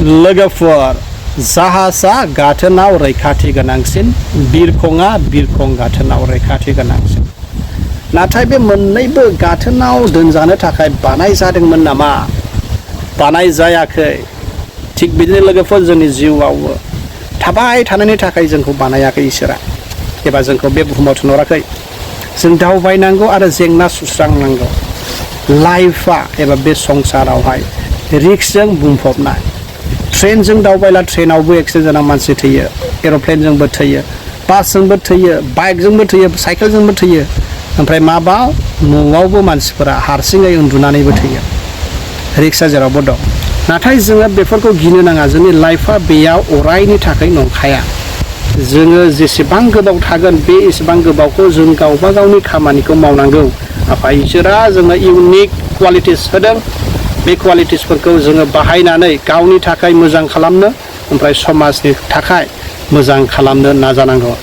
लोगोफोर जाहाजा गाथोनाव रैखाथि गोनांसिन बिरखंआ बिरखं गाथोनाव रैखाथि गोनांसिन नाथाय बे मोननैबो गाथोनाव दोनजानो थाखाय बानाय जादोंमोन नामा बानाय जायाखै थिग बिदिनो लोगोफोर जोंनि जिउआवबो थाबाय थानायनि थाखाय जोंखौ बानायाखै इसोरा एबा जोंखौ बे बुहुमाव थिनहराखै जों दावबायनांगौ आरो जेंना सुस्रांनांगौ लाइफआ एबा बे संसारावहाय रिक्सजों बुंफबनाय ट्रेनजों दावबायला ट्रेनावबो एक्सिडेन्ट जाना मानसि थैयो एर'प्लेनजोंबो थैयो बासजोंबो थैयो बाइकजोंबो थैयो साइकेलजोंबो थैयो ओमफ्राय माबाव न'आवबो मानसिफोरा हारसिङै उन्दुनानैबो थैयो रिक्सआ जेरावबो दं नाथाय जोङो बेफोरखौ गिनो नाङा जोंनि लाइफआ बेयाव अरायनि थाखाय नंखाया जोङो जेसेबां गोबाव थागोन बे एसेबां गोबावखौ जों गावबा गावनि खामानिखौ मावनांगौ आफा इसोरा जोंनो इउनिक क्वालिटिस होदों बे क्वालिटिसफोरखौ जोङो बाहायनानै गावनि थाखाय मोजां खालामनो ओमफ्राय समाजनि थाखाय मोजां खालामनो नाजानांगौ